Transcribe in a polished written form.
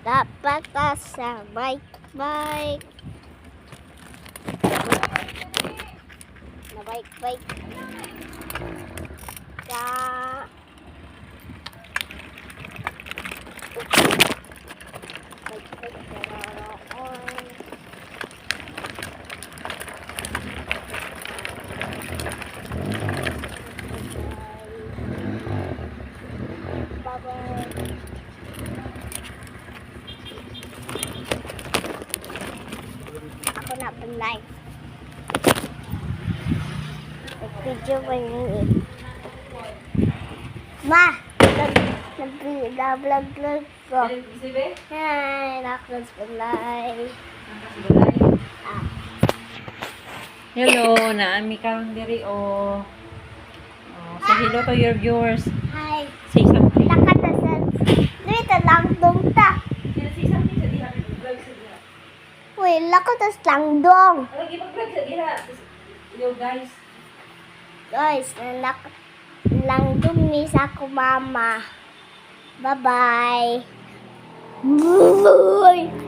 Dapat ta sa bike, bike. Na bike, bike. Sa bike, bike, naroon. Bye-bye. Ako na panlay. Nag-video pa yun eh. Ma! Nag-vlog-vlog ko. Hi! Naklas panlay. Ah. Hello, naami karon diri oh. Oh, say hello to your viewers. Hi! Say something. Nakatasan. Dito lang dong ta. Say something sa diha, vlog sa diha. Uy, lako tas lang dong. Lagi mag-vlog sa diha. Yo guys. Guys, nanak lang dumi sa ako mama. Bye-bye. Bye.